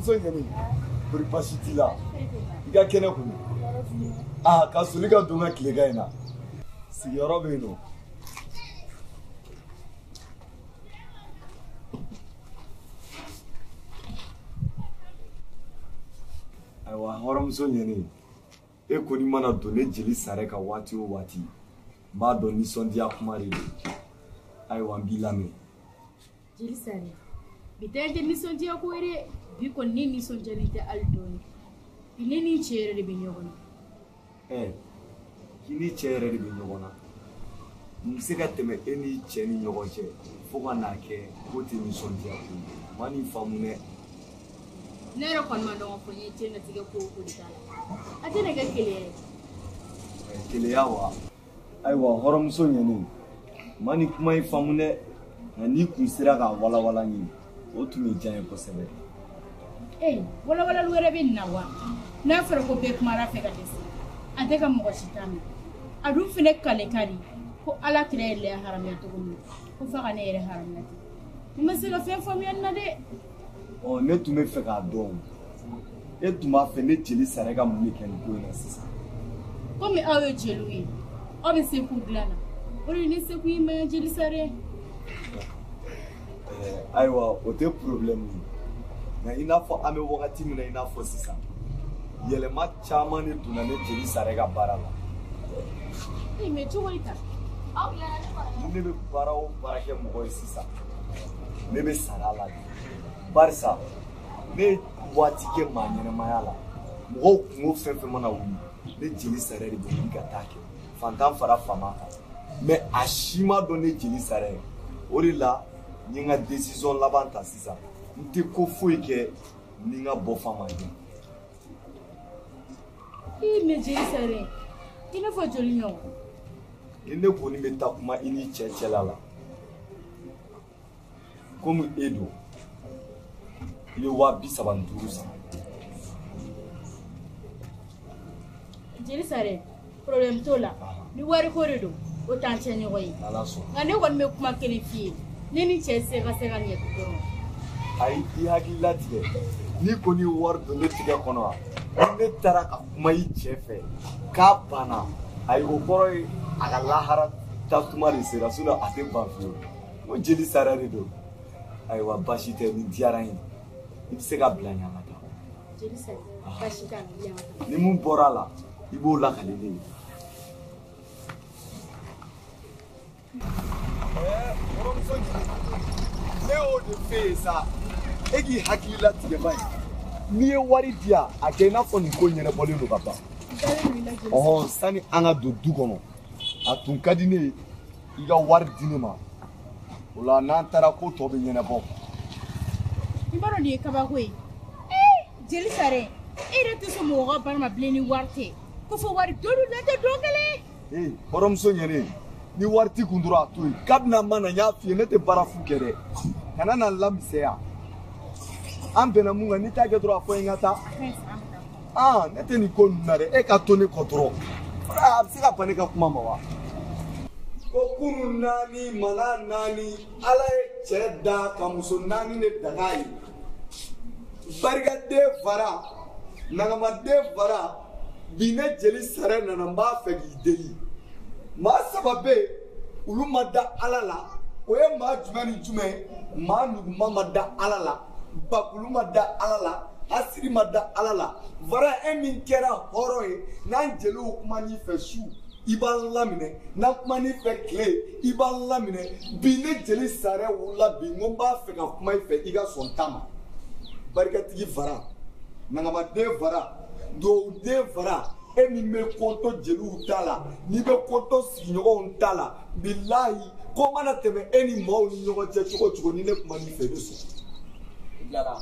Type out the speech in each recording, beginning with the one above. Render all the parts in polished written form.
Hɔrɔnmuso ɲɛni, kori baasi t'i la? I ka kɛnɛ kɔni? Aa, ka soli ka don n ka tilegan in na. Sigiyɔrɔ bɛ yen nɔ. Ayiwa hɔrɔnmuso ɲɛni, e kɔni mana don ne jeli Sarɛ ka waati o waati, n b'a dɔn nisɔndiya kuma de don. Ayiwa n b'i lamɛn. Jeli Sarɛ, bi ta in tɛ nisɔndiya ko ye dɛ. Bi kɔni ne nisɔndiyalen tɛ hali dɔɔni. Bi ne ni n cɛ yɛrɛ de bɛ ɲɔgɔn na. Ɛ, k'i ni cɛ yɛrɛ de bɛ ɲɔgɔn na. Mun bɛ se ka tɛmɛ e ni cɛ ni ɲɔgɔn cɛ fo ka n'a kɛ k'o tɛ nisɔndiya ko ye? N ma nin faamu dɛ. Ne yɛrɛ kɔni ma dɔn k'a fɔ n ye diɲɛlatigɛ ko o ko de t'a la. A tɛna kɛ keleya ye. Keleya wa? Ayiwa hɔrɔnmuso ɲɛni, n ma nin kuma in faamu dɛ. Nka n'i kun sera k'a walawala n ye, o tun bɛ diya n ye kosɛbɛ. Ee, walawalali wɛrɛ bɛ nin na wa? N'a fɔra ko bɛɛ kumara a fɛ ka dɛsɛ, a tɛ ka mɔgɔ si ta mɛn. A dun fɛnɛ kale ka di ko Ala kira ye lɛ haramuya cogo min na, ko f'a ka ne yɛrɛ haramuya ten. N ma se ka fɛn faamuya nin na dɛ. Ɔ, ne tun bɛ fɛ k'a dɔn, e tun b'a fɛ ne jeli Sarɛ ka mun de kɛ nin ko in na sisan? Komi aw ye jeliw ye, aw bɛ se ko dilan na. O de ye ne seko ye ma jeli Sarɛ. Ayiwa o tɛ problème ye. Nka i n'a fɔ an bɛ wagati min na i n'a fɔ sisan, yɛlɛma caman de donna ne jeli Sarɛ ka baara la. Ee, mais cogo di tan? Ni ne bɛ baara o baara kɛ mɔgɔ ye sisan, ne bɛ sara la de. Barisa ne ye waati kɛ maa ɲɛnɛmaya la, mɔgɔw kungo fɛn fɛn mana wuli, ne jeli Sarɛ de bɛ wuli ka taa kɛ. Fantan fara faama kan. Mais a si ma dɔn ne jeli Sarɛ ye. O de la n ye n ka décision laban ta sisan. N tɛ ko foyi kɛ ni n ka bɔfan ma di. Ii, mais jeli Sarɛ, i n'a fɔ joli ɲɔgɔn? Ni ne kɔni bɛ taa kuma i ni cɛ cɛla la, komi e don, i bɛ 35 sara. Jeli Sarɛ, problème t'o la. Ni wari ko de don, o t'an cɛ ɲɔgɔn ye. Ala sɔnna. Nka ne kɔni bɛ kuma kelen f'i ye. Ne ni cɛ tɛ se ka se ka ɲɛ dɔrɔn. Ayi, i hakili latigɛ. N'i kɔni ye wari don ne tigɛ kɔnɔ wa, ni ne taara ka kuma i cɛ fɛ k'a banna, ayi o kɔrɔ ye a ka lahara taatuma de sera, sinon a tɛ ban fiyewu. N ko jeli Sarɛ de don. Ayiwa baasi tɛ, nin diyara n ye. I bɛ se ka bila n ɲɛ an ka taa. Jeli Sarɛ, baasi t'a la, i y'an ka taa. Ni mun bɔra a la, i b'o lakale ne ye. Hɔrɔnmuso ɲini, ne y'o de f'e ye sa, e k'i hakili latigɛ ba ye. N'i ye wari di yan, a kɛ i n'a fɔ nin ko ɲɛnabɔlen don ka ban. Ɔhɔn, sani an ka don du kɔnɔ, a tun ka di ne ye i ka wari di ne ma. O la n'an taara ko tɔ bɛ ɲɛnabɔ. I b'a dɔn nin ye kabako ye. Ee, jeli Sarɛ, e yɛrɛ tɛ sɔn mɔgɔ ka baara ma bilen ni wari tɛ. Ko fo wari don dun tɛ don kelen. Ee, hɔrɔnmuso ɲɛnen, ni wari t'i kun dɔrɔn a to yen. Kabini a ma na n y'a f'i ye, ne tɛ baara fu kɛ dɛ. Kana na n lamisɛnya. An bɛnna mun kan, n'i t'a kɛ dɔrɔn a fɔ n ye n ka taa. Aa, ne tɛ nin ko ninnu na dɛ, e ka to ne kɔ dɔrɔn. A bɛ se ka ban ne ka kuma ma wa? Ko kunun naani mana naani, Ala ye cɛ da ka muso naani de daga ye. Barikaden fara, nagamaden fara, bi ne jeli Sarɛ nana n b'a fɛ k'i deli. Maa saba bɛ yen, olu ma da Ala la. O ye maa jumɛn ni jumɛn ye? Maa nuguma ma da Ala la, bakulu ma da Ala la, hasiri ma da Ala la. Fara e min kɛra hɔrɔn ye, n'an jeliw kuman'i fɛ su, i b'an laminɛ, n'an kuman'i fɛ tile, i b'an laminɛ. Bi ne jeli Sarɛ wulila bi, n ko n b'a fɛ ka kuma i fɛ, i ka sɔn ta ma. Barikatigi fara, nagamaden fara, dugawuden fara, e min bɛ kɔntɔ jeliw ta la, n'i bɛ kɔntɔ sigiɲɔgɔnw ta la, bilahi ko mana tɛmɛ e ni maaw ni ɲɔgɔn cɛ cogo o cogo, ni ne kuman'i fɛ i bɛ sɔn. I tilala?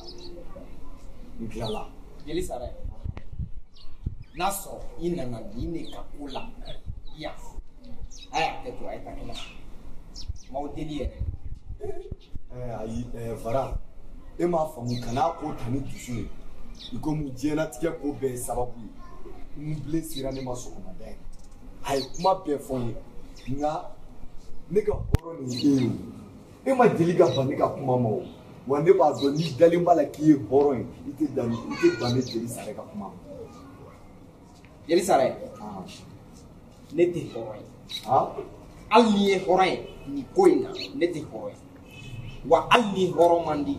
N tilala. Jeli Sarɛ, n'a sɔrɔ i nana nin de ka ko la yan, a y'a kɛ to a ye taa kɛnɛ ma. M'aw deli yɛrɛ. Ayi, Fara, e m'a faamu, kan'a ko ta ni dusu ye. I komi diɲɛlatigɛ ko bɛɛ ye sababu ye. N bilen sera ne ma sɔgɔmada in na. A ye kuma bɛɛ fɔ n ye. Nka ne ka hɔrɔn nin ye e ye o. E ma deli ka ban ne ka kuma ma o. Wa ne b'a dɔn n'i dalen b'a la k'i ye hɔrɔn ye, i tɛ dan ne jeli Sare ka kuma ma. Jeli Sare, ne tɛ hɔrɔn ye. Hali n'i ye hɔrɔn ye nin ko in na, ne tɛ hɔrɔn ye. Wa hali ni hɔrɔn man di.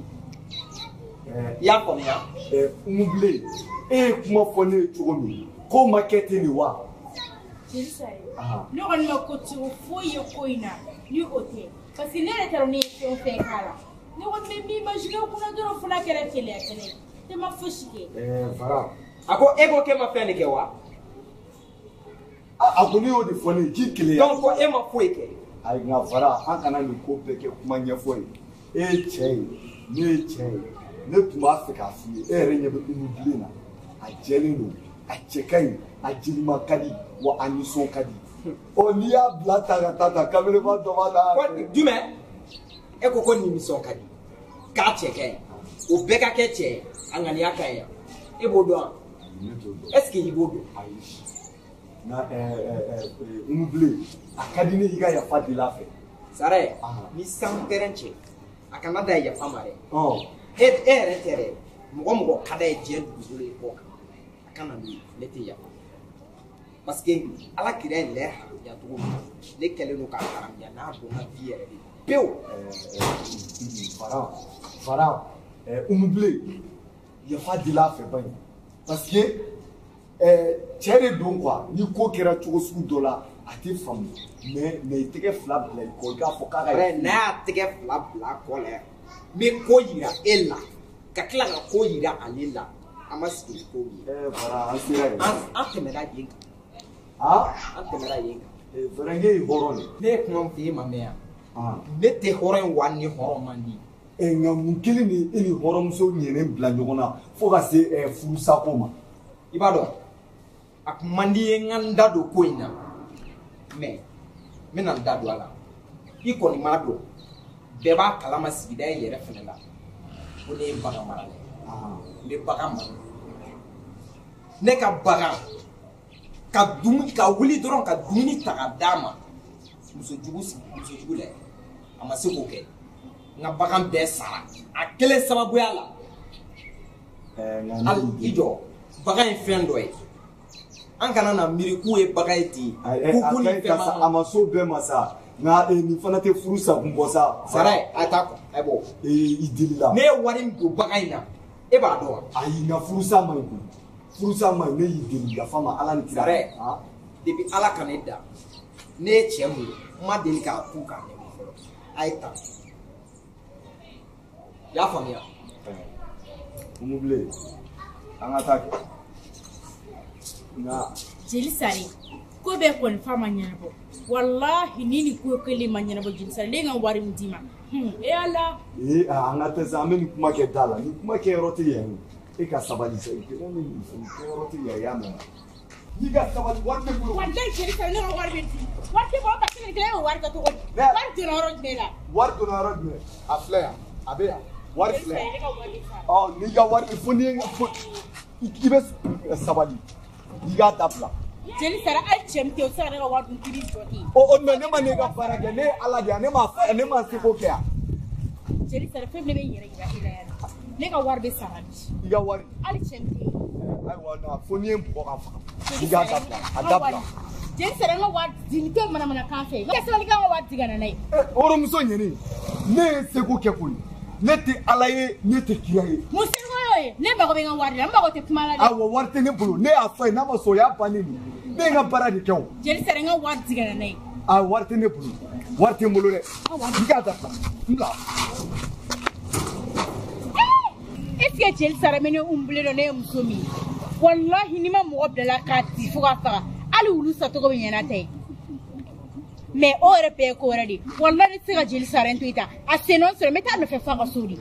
I y'a faamuya? Umu Bilen, e ye kuma fɔ ne ye cogo min, ko ma kɛ ten de wa? Jeli Sare, ne kɔni ma ko cogo foyi ye ko in na ni o tɛ. Parce que ne yɛrɛ t'a dɔn ne ye fɛn o fɛn k'a la. Ne kɔni bɛ min imaginer o kunna dɔrɔn fo n'a kɛra keleya kɛlɛ ye. Ne ma fosi kɛ. Fara. A ko e ko k'e ma fɛn de kɛ wa? A ko ne y'o de fɔ ne ye k'i keleya. Donc ko e ma foyi kɛ. Ayi nka Fara, an kana nin ko bɛɛ kɛ kuma ɲɛfɔ ye. E ye cɛ ye, ne ye cɛ ye. Ne tun b'a fɛ k'a f'i ye, e yɛrɛ ɲɛ bɛ Umu Bilen na. A jɛlen don, a cɛ ka ɲi, a jelima ka di, wa a nisɔn ka di. Ɔ n'i y'a bila ta ka taa ta kamelenba dɔ b'a la. Jumɛn? E ko ko nimisɔn ka di, k'a cɛ ka ɲi, o bɛɛ ka kɛ cɛ ye, a ŋaniya ka ɲi yan. E b'o dɔn wa? Ne t'o dɔn. Est ce que i b'o dɔn? Ayi. Nka Umu Bilen, a ka di ne ye i ka yafa deli a fɛ. Sare, ni san pɛrɛn cɛ, a kana da yafa ma dɛ. E yɛrɛ tɛ dɛ, mɔgɔ ka d'a ye diɲɛ dugukolo ye kɔ kan, a kana n'o ye, ne tɛ yafa. Parce que Ala kira ye lɛ haramuya cogo min na, ne kɛlen don k'a haramuya n'a donna vie yɛrɛ de pewu. Fara, Umu Bilen, yafa deli a fɛ ban ye. Parce que cɛ de don quoi, ni ko kɛra cogo sugu dɔ la, a tɛ faamu. Mais i tɛgɛ fila bila i kɔ, i k'a fɔ k'a ka. N'a y'a tɛgɛ fila bila a kɔ la yan, n bɛ ko yira e la, ka tila ka ko yira ale la, an ma sigi ni ko min ye. Fara, an sera yen. An tɛmɛna yen kan. An tɛmɛna yen kan. Fara, ne ye hɔrɔn de. Ne ye kuma min f'i ye ma mɛn yan. Ne tɛ hɔrɔn ye wa ni hɔrɔn man di. Nka mun kelen de e ni hɔrɔnmuso ɲɛnen bila ɲɔgɔn na fo ka se furusako ma? I b'a dɔn, a kun man di ye n ka n da don ko in na, mais n bɛna n da don a la. I kɔni m'a dɔn, bɛɛ b'a kalama sigida in yɛrɛ fɛnɛ la ko ne ye bagan marala ye. N bɛ bagan mara. Ne ka bagan ka dumuni ka wuli dɔrɔn ka dumuni ta ka d'a ma, musojugu lɛ, a ma se k'o kɛ. N ka bagan bɛɛ sara a kelen sababuya la. Hali i jɔ, bagan ye fɛn dɔ ye, an kana na miiri k'u ye bagan ye ten. K'u ni fɛn ma. A ma s'o bɛɛ ma sa, nka nin fana tɛ furu sakun bɔ sa. Sara ye, a t'a kɔ, a bɔ. I delila. Ne ye wari min don bagan in na, e b'a dɔn wa? Ayi, nka furusa man ɲi koyi. Furusa man ɲi, ne y'i deli yafa ma Ala ni kira. Sara, depuis Ala ka ne da, ne ye cɛ mun ye, n ma deli k'a ku k'a nɛmu fɔlɔ. A ye ta. I y'a faamuya? Umu Bilen, an ka taa kɛ. Nka. Jeli Sare, ko bɛɛ kɔni fa ma ɲɛnabɔ. Walahi ni nin ko kelen ma ɲɛnabɔ Jeli Sare, ne ye n ka wari min d'i ma. E Ala. An ka tɛ sa, an bɛ nin kuma kɛ da la. Nin kuma kɛ yɔrɔ tɛ yan. E ka sabali sa, nin kɛ yɔrɔ tɛ yan, i y'a mɛn. N'i ka sabali, wari tɛ bolo. Walahi Jeli Sare, ne ka wari bɛ di. Wari tɛ bɔ, parce que nin kelen e y'o wari kɛ cogo di? Wari donna yɔrɔ jumɛn la? Wari donna yɔrɔ jumɛn? A filɛ yan, a bɛ yan. Wari filɛ. Ɔ n'i ka wari fo n'i ye fo i bɛ sabali, i k'a dabila. Jeli Sare, hali cɛ min tɛ yen, o tɛ se ka ne ka wari dun k'i b'i jɔ ten. O mais ne ma ne ka baara kɛ, ne ye Ala de ye, ne ma seko kɛ yan. Jeli Sare, fɛn min ne bɛ n yɛrɛ yira e la yan, ne ka wari bɛ sara bi. I ka wari. Hali cɛ min tɛ yen. Ayiwa na fo n'i ye n bugɔ ka faga. I k'a dabila, a dabila. Jeli Sare, n ka wari di, nin tɛ manamanakan fɛ. I ka sabali k'an ka wari di ka na n'a ye. Hɔrɔnmuso ɲɛnen, ne ye seko kɛ koyi. Ne tɛ Ala ye, ne tɛ kira ye. Mun seko y'o ye? Ne mago bɛ n ka wari la, n mago tɛ kuma la dɛ. Awɔ, wari tɛ ne bolo, ne y'a fɔ a ye, n'a ma sɔn o y'a bannen de ye. Ne ye n ka baara de kɛ o. Jeli Sare, n ka wari di ka na n'a ye. A wari tɛ ne bolo, wari tɛ n bolo dɛ. I k'a dabila, n bila. Est ce que Jeli Sare bɛ ne Umu Bilen dɔn ne ye muso min ye? Walahi n'i ma mɔgɔ bila la k'a di fo k'a faga, hali wulu sacogo bɛ ɲɛ n'a ta ye. Mais o yɛrɛ bɛɛ ye ko wɛrɛ de ye. Walahi ne tɛ se ka Jeli Sare to yen tan. A sen nɔ sɔrɔ, n bɛ taa a nɔfɛ f'a ka so de.